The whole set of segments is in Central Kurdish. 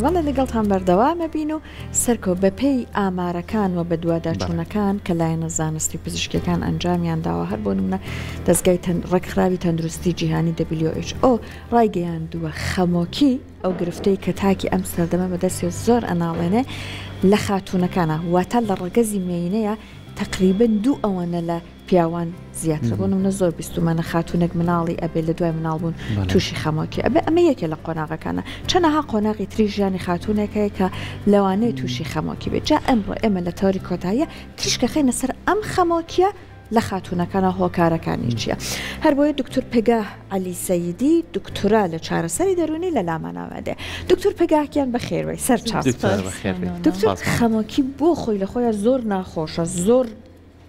بەڵێ لەگەڵتان بەردەوامە بین و سەرکۆ بەپێی ئامارەکان و بەدواداچوونەکان کە لایەنە زانستی و پزیشکیەکان ئەنجامیان داوە هەر بۆ نمونە دەزگای ڕێکخراوی تەندروستی جیهانی WHO ڕایگەیاندووە خەمۆکی ئەو گرفتەی کە تاکی ئەم سەردەمە بەدەستی زۆر ئەناڵێنێ لە خاتوونەکانە واتە لە ڕەگەزی مێینەیە تەقریبەن دوو ئەوەنە لە پیاوان زیاترە بۆ نمونە زۆر بیستومانە خاتوونێک مناڵی ئەبێ لە دوای مناڵ بوون تووشی خەمۆکی ئەبێ ئەمە یەکێ لە قۆناغەکانە چەنەها قۆناغی تری ژیانی خاتوونێک هەیە کە لەوانەیە تووشی خەمۆکی بێت جا ئەمڕۆ ئێمە لە تەوەری کۆتاییە تیشکە خەینە سەر ئەم خەمۆکیە لە خاتوونەکانە هۆکارەکانی چییە هەربۆیە دکتور پگاه عەلی سەیدی دکتورا لە چارەسەری دەروونی لە لامان ئامادەیە دکتور پگاه گیان بەخێربێی سەرچاو دکتور خەمۆکی بۆ خۆی لە خۆیان زۆر ناخۆشە زۆر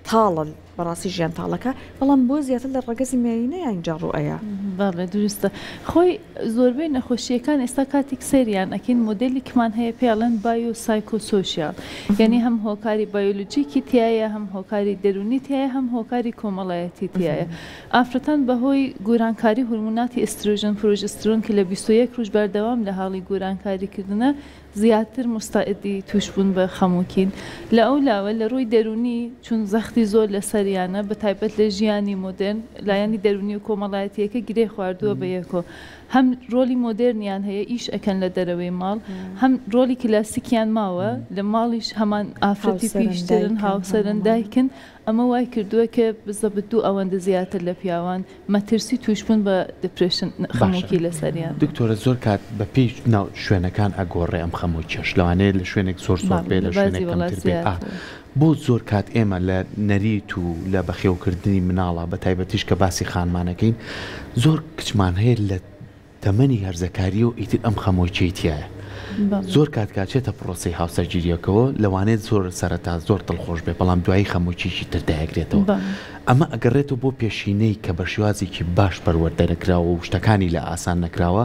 تاڵە بەڕاستی ژیان تاڵەکە بەڵام بۆ زیاتر لە ڕەگەزی مێینە یان جا ڕوئەیا. بەڵێ دروستە خۆی زۆربەی نەخۆشیەکان ئێستا کاتێک سەیریان ئەکەین مۆدێلیکمان هەیە پێی ئەڵێن بایۆ سایکۆ سۆشیال یانی هەم هۆکاری بایۆلۆجیکی تیایە هەم هۆکاری دەروونی تیایە هەم هۆکاری کۆمەڵایەتی تیایە ئافرەتان بەهۆی گۆرانکاری هورموناتی ئیسترۆژن پرۆژسترۆن کە لە 21 ڕوژ بەردەوام لە هاڵی گۆرانکاری کردنە زیاتر موستەعیدی تووشبوون بە خەمۆکین. لە ئەو لاوە لە ڕووی دەروونی چون زەختی زۆر لە سەریانە بە تایبەت لە ژیانی مۆدێرن لایەنی دەروونی و کۆمەڵایەتییەکە گرێ خواردووە بە یەکۆ. هەم ڕۆلی مۆدێرنیان هەیە ئیش ئەکەن لە دەرەوەی ماڵ هەم ڕۆلی کلاسیکیان ماوە لە ماڵیش هەمان ئافرەتی پیشترن هاوسەرن دایکن ئەمە وای کردووە کە بزەبت دوو ئەوەندە زیاتر لە پیاوان مەترسی تووشبوون بە depression باشە خەمۆکی لەسەریان. دکتۆرە زۆر کات بە پێی ناو شوێنەکان ئەگۆڕێ ئەم خەمۆکیەش لەوانەیە لە شوێنێک زۆر زۆر بەڵێ بێ لە لە شوێنێک بازی وڵات کەمتر بێ ئا زیاترە. بۆ زۆر کات ئێمە لە نەریت و لە بەخێوکردنی مناڵا بە تایبەتیش کە باسی خانمانەکەین زۆر کچمان هەیە لە تەمەنی هەرزەکاریەوە ئیتر ئەم خەمۆکیەی تیایە زۆر کات کە ئەچێتە پڕۆسەی هاوسەرگیریەکەوە لەوانەیە زۆر سەرەتا زۆر دڵخۆش بێت بەڵام دوایی خەمۆکیەکی تر دایەگرێتەوە ئەمە ئەگەڕێتەوە بۆ پێشینەی کە بە شێوازێکی باش پەروەردە نەکراوە و شتەکانی لا ئاسان نەکراوە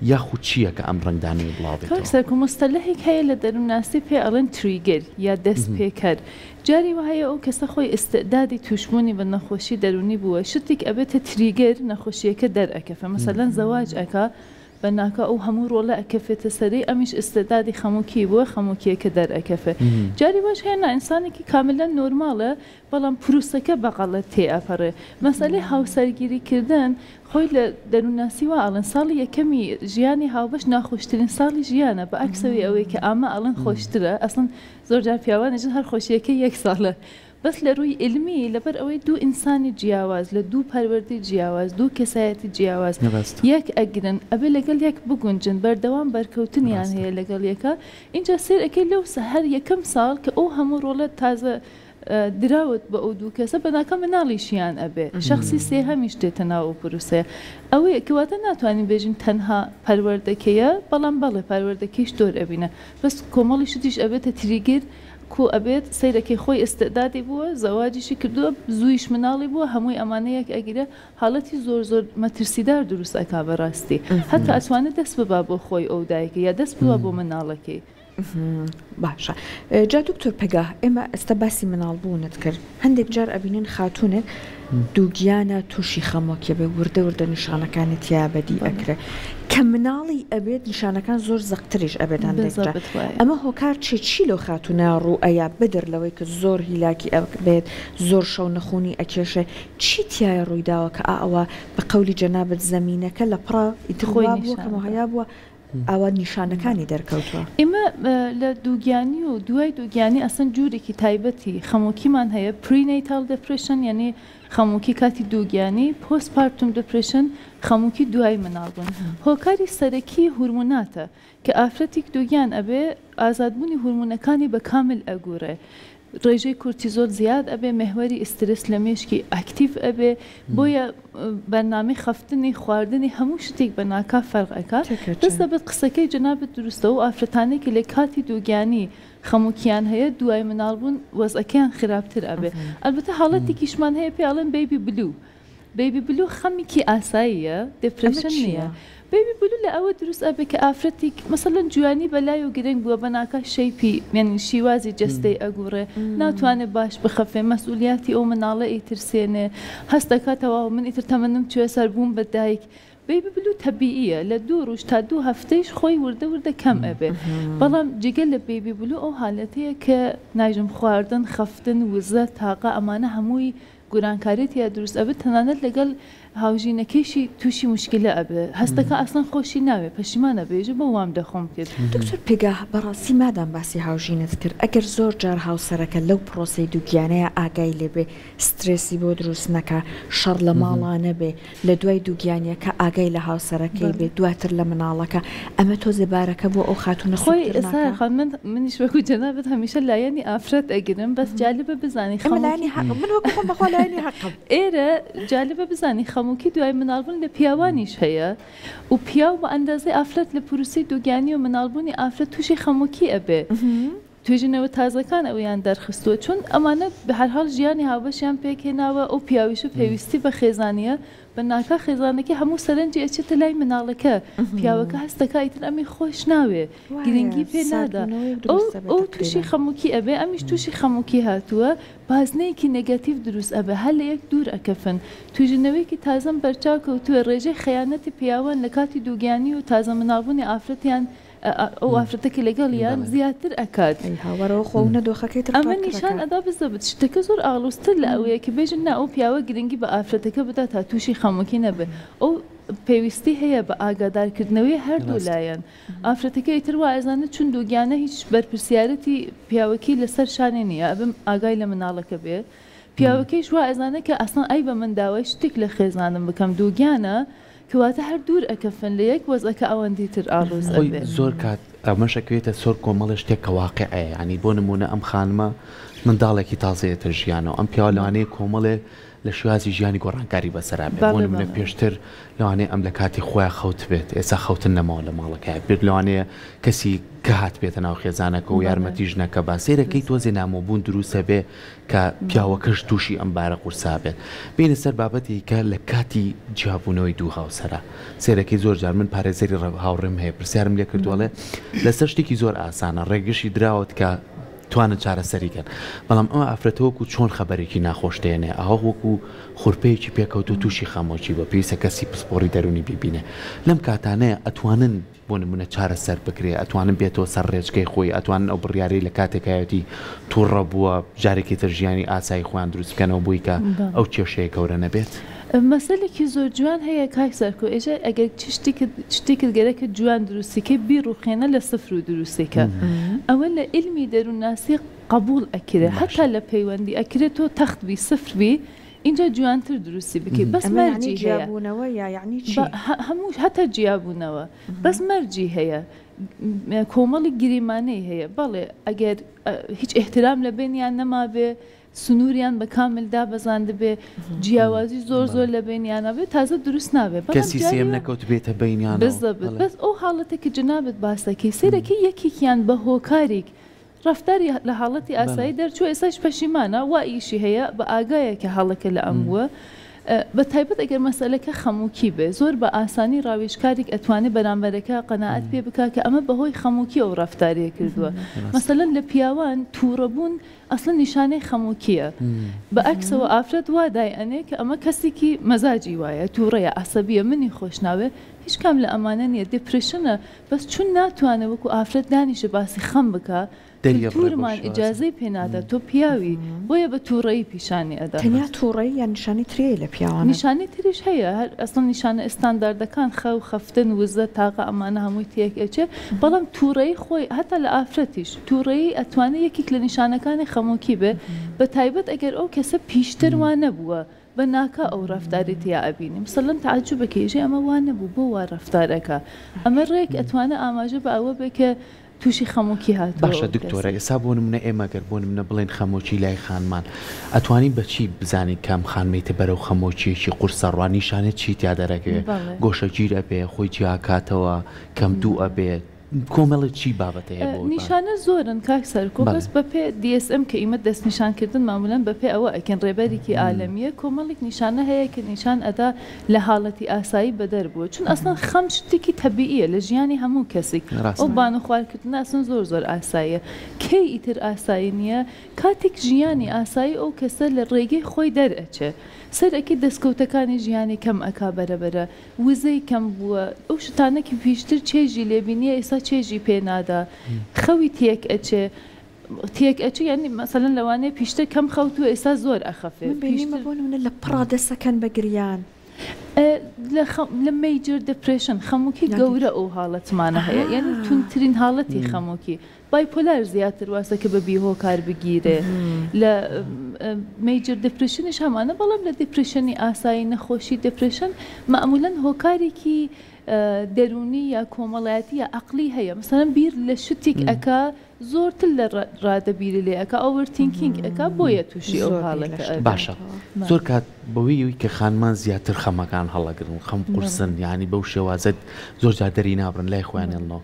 یاخود چییە کە ئەم ڕەنگدانەوەی بڵاو کاک بێتەوە؟ سەرکۆ موستەلەحێک هەیە لە دەروونناسی پێی ئەڵێن trigger یا دەستپێکەر جاری وا هەیە ئەو کەسە خۆی ئیستعدادی تووشبوونی بە نەخۆشی دەروونی بووە شتێک ئەبێتە trigger نەخۆشییەکە دەرئەکەفێ مەسەلەن زەواج ئەکا بە ناکاو ئەو هەموو ڕۆڵە ئەکەفێتە سەری ئەمیش ئیستعدادی خەمۆکی بووە خەمۆکییەکە دەرئەکەفێ جاری واش هەیە نا ئینسانێکی کاملەن نۆرماڵە بەڵام پروسەکە بە غەڵەت تێ ئەپەڕێ مەسەلەی هاوسەرگیری کردن خۆی لە دەروونناسی وا ئەڵێن ساڵی یەکەمی ژیانی هاوبەش ناخۆشترین ساڵی ژیانە بە عەکسەوەی ئەوەی کە ئامە ئەڵێن خۆشترە ئەسڵەن زۆر جار پیاوان ئەژن هەر خۆشیەکەی یەک ساڵە بەس لە ڕووی ئیلمی لەبەر ئەوەی دوو ئینسانی جیاواز لە دوو پەروەردەی جیاواز دوو کەسایەتی جیاواز یەک ئەگرن ئەبێ لەگەڵ یەک بگونجن بەردەوام بەرکەوتنیان هەیە لەگەڵ یەکا ئینجا سەیر ئەکەی لەو هەر یەکەم ساڵ کە ئەو هەموو ڕۆڵە تازە دراوت بە ئەو دوو کەسە بەناکە مناڵیشیان ئەبێ شەخسی سێهەمیش دێتە ناو ئەو پروسەیە ئەوەیە کەواتە ناتوانین بێژین تەنها پەروەردەکەیە بەڵام بەڵێ پەروەردەکەیش دۆر ئەبینە بەس کۆمەڵی شتیش ئەبێتە trigger کو ئەبێت سەیرەکەی خۆی ئیستعدادی بووە زەواجیشی کردووە زوویش مناڵی بووە هەمووی ئەمانە یەک ئەگیرێ حاڵەتی زۆر زۆر مەترسیدار دروست ئەکا بەڕاستی هەتا ئەتوانێ دەست ببا بۆ خۆی ئەو دایکە یا دەست ببا بۆ مناڵەکەی. باشە جا دکتۆر پگاه ئێمە ئێستا باسی مناڵ بوونت کرد هەندێک جار ئەبینین خاتوونێک دووگیانە تووشی خەمۆکیە بێ وردە وردە نیشانەکانی تیا بەدی ئەکرێ کە مناڵی ئەبێت نیشانەکان زۆر زەقتریش ئەبێت هەندێک جار ئەمە هۆکار چیە چی لەو خاتوونە ڕوو ئەیا بەدەر لەوەی کە زۆر هیلاکی ئەبێت زۆر شەو نەخونی ئەکێشێ چی تیایە ڕوویداوە کە ئا ئەوە بە قەولی جەنابت زەمینەکە لە پڕا ئیتر خۆی وا بووە کە نیشان دا. مهیا بووە ئاوا نیشانەکانی دەرکەوتووە. ئێمە لە دووگیانی و دوای دووگیانی ئەسڵەن جورێکی تایبەتی خەمۆکیمان هەیە Prenatal Depression یانی خەمۆکی کاتی دووگیانی، Postpartum Depression خەمۆکی دوای مناڵبوون. هۆکاری سەرەکی هورموناتە کە ئافرەتیک دووگیان ئەبێ ئازادبوونی هورمونەکانی بە کامل ئەگورێ ڕێژەی کورتیزۆل زیاد ئەبێ، مێحوەری ئیسترس لە مێشکی ئەکتیڤ ئەبێ، بۆیە بەرنامەی خەفتنی، خواردنی هەموو شتێک بە ناکا فەرق ئەکا. بەس دەبێت قسەکەی جەنابت دروستە ئەو ئافرەتانەی کە لە کاتی دووگیانی خەمۆکیان هەیە دوای مناڵبوون وەزعەکەیان خراپتر ئەبێ. ئەلبەتە حاڵەتێکیشمان هەیە پێی ئەڵێن baby blue baby blue خەمێکی ئاساییە depression نییە. baby blue لە ئەوە دروست ئەبێ کە ئافرەتیک مەسەلەن جوانی بەلایەوە گرنگ بووە بەناکا shape ی یانی شیوازی جەستەی ئەگوڕێ ناتوانێ باش بخەفێ مەسئولیاتی ئەو مناڵە ئیترسێنێ هەست دەکا تەواو من ئیتر تەمەنم چوە سەر بووم بە دایک. baby blue تەبیعیە لە دوو ڕوژ تا دوو هەفتەیش خۆی وردە وردە کەم ئەبێ بەڵام جگە لە baby blue ئەو حالەتەیە کە نایژم خواردن خەفتن وزە تاقە ئەمانە هەمووی گورانکاری تیا دروست ئەبێت تەنانەت لەگەڵ هاوژینەکەیشی توشی موشکیلە ئەبێ هەستەکا ئەسڵەن خۆشی ناوێ پەشیمان ئەبێ ئێژێ بۆ وام دەخۆم کرد. دکتۆر پێگاه بەڕاستی مادام باسی هاوژینت کرد ئەگەر زۆر جار هاوسەرەکە لەو پڕۆسەی دووگیانەیا ئاگای لێبێ سترێسی بۆ دروست نەکا شەڕ لە ماڵا نەبێ لە دوای دووگیانیەکە ئاگای لە هاوسەرەکەی بێ دواتر لە مناڵەکە ئەمە تۆزێ بارەکە بۆ ئەو خاتوونە خۆی سوکتر سارا ناکا؟ خان من منیش وەکو جەنابت هەمیشە لایەنی ئافرەت ئەگرم بەس جالبە بزانی ئێمە لایەنی خەمۆکی حەق من وەکو خۆم بەخوا لایەنی حەقم. ئێرە جالبە بزانی خەمۆکی دوای مناڵبوون لە پیاوانیش هەیە و پیاو بە ئەندازەی ئافرەت لە پروسەی دووگیانی و مناڵبوونی ئافرەت تووشی خەمۆکی ئەبێ توێژینەوە تازەکان ئەوەیان دەرخستووە چون ئەمانە بەهەرحاڵ ژیانی هاوبەشیان پێکهێناوە، ئەو پیاویشە پێویستی بە خێزانییە، بە ناکا خێزانەکەی هەموو سەرنجی ئەچێتە لای مناڵەکە، پیاوەکە هەست دەکا ئیتر ئەمی خۆش ناوێ، گرنگی پێ نادا، ئەو ئەو تووشی خەمۆکی ئەبێ، ئەمیش تووشی خەمۆکی هاتووە، بازنەیەکی نێگەتیڤ دروست ئەبێ، هەر لە یەک دوور ئەکەفن. توێژینەوەیەکی تازەم بەرچاو کەوتووە، ڕێژەی خەیانەتی پیاوان لە کاتی دووگیانی و تازە مناڵبوونی ئافرەتیان ئەو ئافرەتە کە لەگەڵیان زیاتر ئەکات. ئەی هاوارەوە خۆ نە دۆخەکەی تر ئەمە خراپتر نیشان ئەکات. ئەدا بزەبت شتەکە زۆر ئاڵۆزتر لە ئەوەیە کە بێژن نا ئەو پیاوە گرنگی بە ئافرەتەکە بدا تا تووشی خەمۆکی نەبێ ئەو پێویستی هەیە بە ئاگادار کردنەوەی هەردوو ڕاستە. لایەن ئافرەتەکە ئیتر وا ئەزانێت چون دووگیانە هیچ بەرپرسیارەتی پیاوەکی لەسەر شانی نییە ئەبم ئاگای لە مناڵەکە بێ پیاوەکەیش وا ئەزانێت کە ئەسڵەن عەیبە من داوای شتێک لە خێزانم بکەم دووگیانە کەواتە هەر دوور ئەکەفن لە یەک وەزعەکە ئەوەندی تر ئاڵۆز خۆی ئەبێ. زۆر کات ئەمەش ئەکەوێتە سەر کۆمەڵێ شتێک کە واقیعە یانی بۆ نموونە ئەم خانمە منداڵێکی تازە یەتە ژیانەوە ئەم پیاوە لەوانەیە کۆمەڵێ لە شێوازی ژیانی گۆڕانکاری بەسەرا بێ بۆ بەڵێ نموونە بەڵێ. پێشتر لەوانەیە ئەم لە کاتی خۆیا خەوتبێت ئێستا خەوتن نەماوە لە ماڵەکەیا بێت لەوانەیە کەسی کە هاتبێتە ناو خێزانەکە و بەڵێ. یارمەتی ژنەکە با سەیرەکەی دروستە. تۆزێ نامۆبوون دروست ئەبێ کە پیاوەکەش تووشی ئەم بارە قورسە بێت. بێینە سەر بابەتی کە لە کاتی جیابوونەوەی دوو هاوسەرە سەیرەکەی زۆر جار من پارێزەری هاوڕێم هەیە پرسیارم لێ کردووە ئەڵێ لەسەر شتێکی زۆر ئاسانە ڕێگەشی دراوەت کە توانن چارەسەری کەن بەڵام ئەم ئافرەتە وەکو چۆن خەبەرێکی ناخۆش دێنێ ئاوە وەکو خورپەیەکی پێکەوتو تووشی خەمۆکی بووە پێویستە کەسی پسپۆڕی دەروونی بیبینێ لەم کاتانەیە ئەتوانن بۆ نمونە چارەسەر بکرێ ئەتوانن بێتەوە سەر ڕێچکەی خۆی ئەتوانن ئەو بڕیارەی لە کاتێکایەتی توڕە بووە جارێکی تر ژیانی ئاسایی خۆیان دروست بکەنەوە بۆی کە ئەو کێشەیە گەورە نەبێت. مەسەلێکی زۆر جوان هەیە کاک سەرکۆ ئێژێ ئەگەر چشتیکت شتێکت گەرەکە جوان دروستی کەی بیڕوخێنە لە سفر و دروستی کە ئەوە لە ئیلمی دەروونناسی قەبووڵ ئەکرێ هەتا لە پەیوەندی ئەکرێ تۆ تەخت بی سفر بی ئینجا جوانتر دروستی بکەی بەس ئەمە یەعنی مەرجی هەیە جیابوونەوە یا یەعنی بە چی؟ هەموو هەتا جیابوونەوە بەس مەرجی هەیە کۆمەڵی گریمانەی هەیە بەڵێ ئەگەر هیچ ئیحترام لە بەینیان نەمابێ سنووریان بە کامل دابەزاندبێ جیاوازی زۆر زۆر لە بەینیانا بێ تازە دروست نابێ بەڵام کەسی جاری سێیەم وا نەکەوتبێتە بەینیانەوە بزەبت بەڵێ. بەس ئەو حاڵەتە کە جەنابت باس دەکەی سەیرەکەی یەکێکیان بە هۆکاریک ڕەفتاری لە حاڵەتی ئاسایی دەرچووە ئێستاش پەشیمانە وا ئیشی هەیە بە ئاگایە کە هەڵەکە لە ئەم بووە بە تایبەت ئەگەر مەسەلەکە خەموکی بێ زۆر بە ئاسانی ڕاوێژکاریک ئەتوانێ بەرامبەرەکە قەناعەت پێ بکا کە ئەمە بەهۆی خەموکی ئەو ڕەفتارەیە کردووە مەسەلەن لە پیاوان تووڕەبوون ئەسڵەن نیشانەی خەموکیە بە ئەکسەوە ئافرەت وا دای ئەنێ کە ئەمە کەسێکی مەزاجی وایە تووڕەیە عەسەبیە منی خۆش ناوێ هیچ کام لە ئەمانە نیە depression ە بەس چون ناتوانێ وەکو ئافرەت دانیشێ باسی خەم بکا دەریەبڕێ بەو کلتورمان شێوازە. ئیجازەی پێ نادا تۆ پیاوی بۆیە بە توڕەیی پیشانی ئەدا. تەنیا توڕەیی یان نیشانەی تری هەیە لە پیاوانە؟ نیشانەی تریش هەیە هەر ئەسڵەن نیشانە ئستانداردەکان خەو، خەفتن، وزە، تاقە ئەمانە هەمووی تێک ئەچێ بەڵام توڕەیی خۆی هەتا لە ئافرەتیش توڕەیی ئەتوانێ یەکیک لە نیشانەکانی خەمۆکی بێ بە تایبەت ئەگەر ئەو کەسە پیشتر وا نەبووە بە ناکا ئەو ڕەفتارەی تیا ئەبینی مسەلەن تەعەجوب ئەکەی ئێژێ ئەمە وا نەبوو بۆ وا ڕەفتار ئەکا ئەمە ڕێک ئەتوانێ ئاماژە بە ئەوە بێ کە تووشی خەمۆکی هاتووە باشە ئەو دکتۆرە کەسە. ئێستا بۆ نمونە ئێمە گەر بۆ نمونە بڵێین خەمۆکی لای خانمان ئەتوانین بە چی بزانین کە ئەم خانمەی تر بەرەو خەمۆکیەکی قورس ئەڕوا نیشانە چی تیا دەرەکەوێ بەڵێ. گۆشەگیر ئەبێ خۆی جیاکاتەوە کەم دوو ئەبێ. کۆمەڵێ چی بابەت هەیە بۆ نیشانە زۆرن کاک سەرکۆ بەس بەپێ DSM کە ئیمە دەستنیشان کردن مامولەن بەپێ ئەوە ئەکەن ڕێبەرێکی ئالەمیە کۆمەڵێک نیشانە هەیە کە نیشان ئەدا لە حاڵەتی ئاسایی بەدەر بووە چون ئەسڵەن خەم شتێکی تەبیعیە لە ژیانی هەموو کەسێک ئەو بان و خوارکردنە ئەسڵەن زۆر زۆر ئاساییە کەی ئیتر ئاسایی نییە کاتێک ژیانی ئاسایی ئەو کەسە لە ڕێگەی خۆی دەرئەچێ سەرەکی دەستکەوتەکانی ژیانی کەم ئەکا بەرە بەرە وزەی کەم بووە، ئەو شتانە کە پیشتر چێژی لێ بینیە ئێستا چێژی پێ نادا، خەوی تێک ئەچێ، تێک ئەچێ یانی مەسەلەن لەوانەیە پیشتر کەم خەوتووە ئێستا زۆر ئەخەفێ، من بینیمە پیشتر. بۆ نمونە لە پڕا دەسەکەن بە گریان. لە خەم لە major depression خەمۆکی گەورە ئەو حاڵەتمانە هەیە یانی توندترین حاڵەتی خەمۆکی bipolar زیاتر واسە کە بە بی هۆکار بگیرێ لە major depression یش هەمانە بەڵام لە depression ی ئاسایی نەخۆشی depression مەعمولەن هۆکارێکی دەروونی یا کۆمەڵایەتی یا عەقلی هەیە مەسەلەن بیر لە شتێک ئەکا زۆرتر لە ڕادە بیری لێ ئەکا overthinking ئەکا بۆیە تووشی ئەو زۆر بیر لە حاڵەتە شتێک ئەبێ. باشە ئەکاتەوە. زۆر کات بەوەی کە خانمان زیاتر خەمەکان هەڵەگرن خەم قورسن یانی بەو شێوازە زۆر جار دەری نابڕن لای خۆیان هێڵنەوە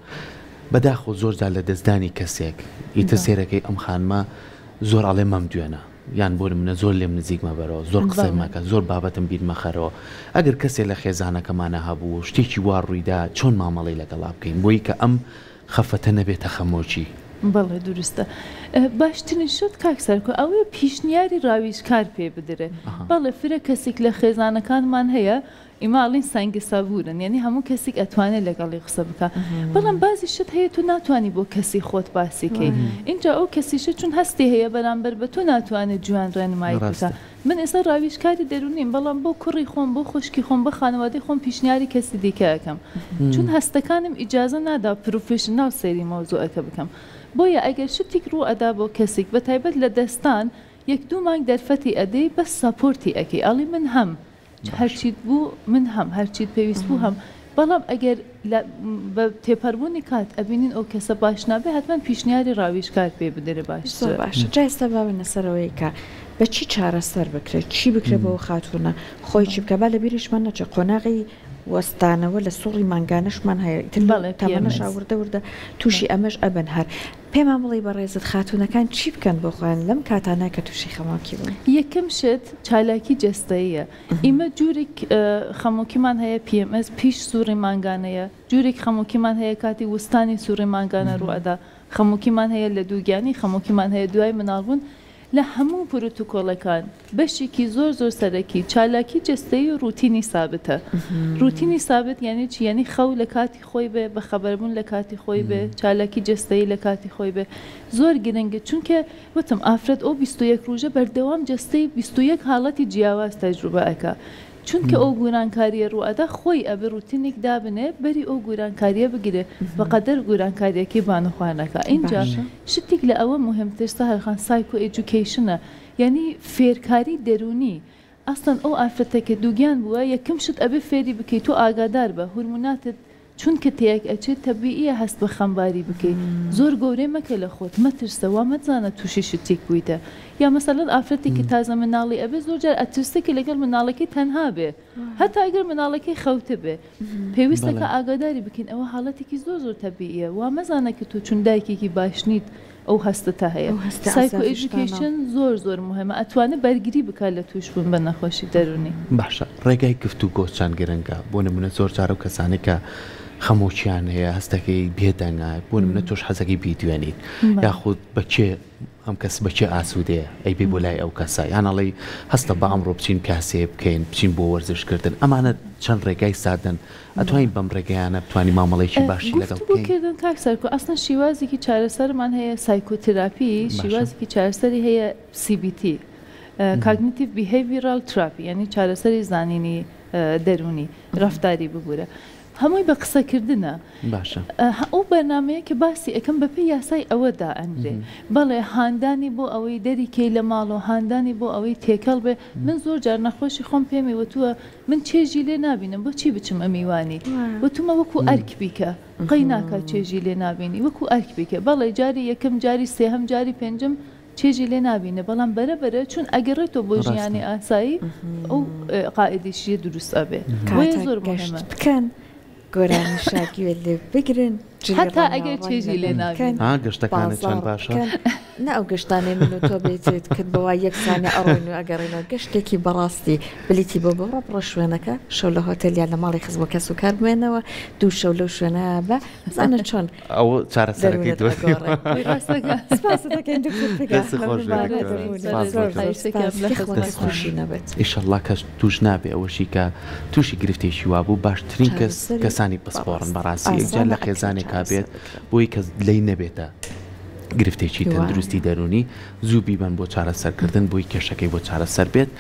بەداخەوە زۆر جار لە دەستدانی کەسێک ئیتر سەیرەکەی ئەم خانمە زۆر ئەڵێ مەمدوێنە یان بۆ نمونە زۆر لێم نزیک مەبەرەوە زۆر قسەی مەکە زۆر بابەتم بیر مەخەرەوە ئەگەر کەسێ لە خێزانەکەمانە هەبوو و شتێکی وا ڕوویدا چۆن مامەڵەی لەگەڵا بکەین بۆی کە ئەم خەفەتە نەبێتە خەمۆکی؟ بەڵێ دروستە باشترین شت کاک سەرکۆ ئەوەیە پیشنیاری ڕاویژکار پێ بدرێ بەڵێ فرە کەسیک لە خێزانەکانمان هەیە ئیمە ئەڵێین سەنگ سەبوورن یانی هەموو کەسیک ئەتوانێ لەگەڵی قسە بکا بەڵام بازی شت هەیە تۆ ناتوانی بۆ کەسی خۆت باسی کەی ئینجا ئەو کەسیشە چون هەستی هەیە بەرامبەر بە تۆ ناتوانێ جوان ڕێنماییت بکا من ئێستا ڕاویژکاری دەروونیم بەڵام بۆ کوڕی خۆم بۆ خوشکی خۆم بۆ خانەوادەی خۆم پیشنیاری کەسی دیکە ئەکەم چون هەستەکانم ئیجازە نادا professional سەیری مەوزوعەکە بکەم بۆیە ئەگەر شتیک ڕوو ئەدا بۆ کەسیک بەتایبەت لە دەستان یەک دوو مانگ دەرفەتی ئەدەی بەس support ی ئەکەی ئەڵی من هەم هەرچیت بوو من هەم، هەرچیت پێویست بوو هەم، بەڵام ئەگەر لە بە تێپەربوونی کات ئەبینین ئەو کەسە باش نابێ هەتمەن پیشنیاری ڕاویژکار پێ بدرێ زۆر باشترە. باشە جا ئێستا با بێینە سەر ئەوەی کە بە چی چارەسەر بکرێت چی بکرێت بۆ ئەو خاتوونە خۆی چی بکات با لە بیریشمان نەچێت قۆناغی وەستانەوە لە سوڕی مانگانەشمان هەیە ئیتر لەو بەڵێ تەمەنەشا PMS. وردە وردە تووشی ئەمەش ئەبن هەر پێمان بڵێی بەڕێزت خاتوونەکان چی بکەن بۆ خۆیان لەم کاتانە کە تووشی خەمۆکی بوون؟ یەکەم شت چالاکی جەستەییە، ئیمە جورێک خەمۆکیمان هەیە PMS پیش سوڕی مانگانەیە، جورێک خەمۆکیمان هەیە کاتی وستانی سوڕی مانگانە ڕووئەدا، خەمۆکیمان هەیە لە دووگیانی، خەمۆکیمان هەیە دوای مناڵبوون، لە هەموو پرۆتۆکۆڵەکان بەشێکی زۆر زۆر سەرەکی چالاکی جەستەیی و ڕوتینی سابتە. ڕوتینی سابت یانی چی؟ یانی خەو لە کاتی خۆی بێ، بەخەبەربوون لە کاتی خۆی بێ، چالاکی جەستەیی لە کاتی خۆی بێ. زۆر گرنگە چونکە وتم ئافرەت ئەو 21 ڕوژە بەردەوام جەستەی 21 حاڵەتی جیاواز تەجروبە ئەکا. چونکە ئەو گورانکاریە ڕوئەدا خۆی ئەبێ ڕوتینیک دابنێ بەری ئەو گورانکاریە بگرێ بەقەدەر گورانکاریەکەی بانوخوا نەکا ئینجا شتیک لە ئەوە موهمتر سەهر خان psychoeducation ە یانی فێرکاری دەرونی ئەسڵەن ئەو ئافرەتە کە دووگیان بووە یەکەم شت ئەبێ فێری بکەی تۆ ئاگادار بە هورموناتت چونکە تێک ئەچێت تەبیعیە هەست بە خەمباری بکەی زۆر گەورەی مەکە لە خۆت مەترسە وا مەزانە توشی شتیک بویتە یا مەسەلەن ئافرەتێک کە تازە مناڵی ئەبێ زۆر جار ئەترسێ کە لەگەڵ مناڵەکەی تەنها بێ هەتا ئەگەر مناڵەکەی خەوتبێ پێویستە کە ئاگاداری بکەین ئەوە حاڵەتێکی زۆر زۆر تەبیعیە وا مەزانە کە تۆ چون دایکێکی باش نیت ئەو هەستەتە هەیە. psychoeducation زۆر زۆر موهیمە ئەتوانێ بەرگری بکات لە توشبوون بە نەخۆشی دەروونی. باشە ڕێگای گفتوگۆ چەند گرنگە؟ بۆ نمونە زۆر جار ئەو کەسانەی کە خەمۆکیان هەیە هەستەکەی بێدەنگە بۆ نمونە تۆش حەزەکەی بیدوێنیت یاخود بە کێ ئەم کەس بە کێ ئاسوودەیە ئەی بێ بۆ لای ئەو کەسە یان ئەڵێی هەستە با ئەمڕۆ بچین پیاسەیە بکەین بچین بۆ وەرزشکردن ئەمانە چەند ڕێگای سادەن ئەتوانین بەم ڕێگەیانە بتوانین مامەڵەیەکی باشی لەگەڵ گفتوگۆ بکەین؟ کردن کاک سەرکۆ ئەسڵەن شیوازێکی چارەسەرمان هەیە psychotherapy شیوازێکی چارەسەری هەیە CBT cognitive behavioral therapy یانی چارەسەری زانینی دەروونی ڕەفتاری ببورە هەمووی بە قسەکردنە باشە ئەو بەرنامەیە کە باسی ئەکەم بەپێی یاسای ئەوە دائەنرێ بەڵێ هاندانی بۆ ئەوەی دەریکەی لە ماڵەوە هاندانی بۆ ئەوەی تێکەڵ بێ من زۆر جار نەخۆشی خۆم پێمی وتووە من چێژی لێ نابینم بۆچی بچمە میوانی وتومە وەکو ئەرک بیکە قەی ناکا چێژی لێ نابینی وەکو ئەرک بیکە بەڵێ جاری یەکەم جاری سێهەم جاری پێنجەم چێژی لێ نابینێ بەڵام بەرە بەرە چون ئەگەڕێتەوە بۆ ژیانی ئاسایی ئەو قائیدەشیە دروست ئەبێ بۆیە کاتە زۆر گەشت مهمە. بکەن گۆرانی شاگوێ لێ بگرن. جلی هەتا ڕەنگاو ئەگەر ڕەنگ چێژی لێ لەبەر نابینی. بکەن، ها گەشتەکانت چەند بازاڕ باشە؟ بکەن، نا ئەو گەشتانەی من و تۆ بێتێت کرد بەوا یەک سانیە ئەڕۆین و ئەگەڕێینەوە، گەشتێکی بەڕاستی بلیتی بۆ ببڕە بڕۆ شوێنەکە، شەو لە هۆتێل یان لە ماڵی خزم و کەس و کار بمێنەوە، دوو شەو لەو شوێنە بە، بزانە چۆن ئەوە چارەسەرەکەی دەروونت دۆزیەوە. ئەگۆڕێ. وەی ڕاستەکە. سپاست دەکەین دکتۆر پگە، دەستت خۆش مەمنون بێت بە دکتۆرە. ئامادەبوونت. سپاس بۆ زۆر تۆ. زۆر سپاس. یاخوا دەست کەس خۆش. تووشی نەبێت. ئیشەڵا کەس توش نابێ ئەوەشی کە توشی گرفتێکی وابوو باشترین کەس چارەسەری کەسانی پسپۆڕن بەڕاستی بەڕاستی یەکجار ئاسانە لە ئەکرێ خێزانێکا چارەسەر بێت بکرێ. بۆی کەس لێی نەبێتە گرفتێکی وایە. تەندروستی دەروونی زوو بیبەن بۆ چارەسەرکردن بۆی کێشەکەی بۆ چارەسەر بێت.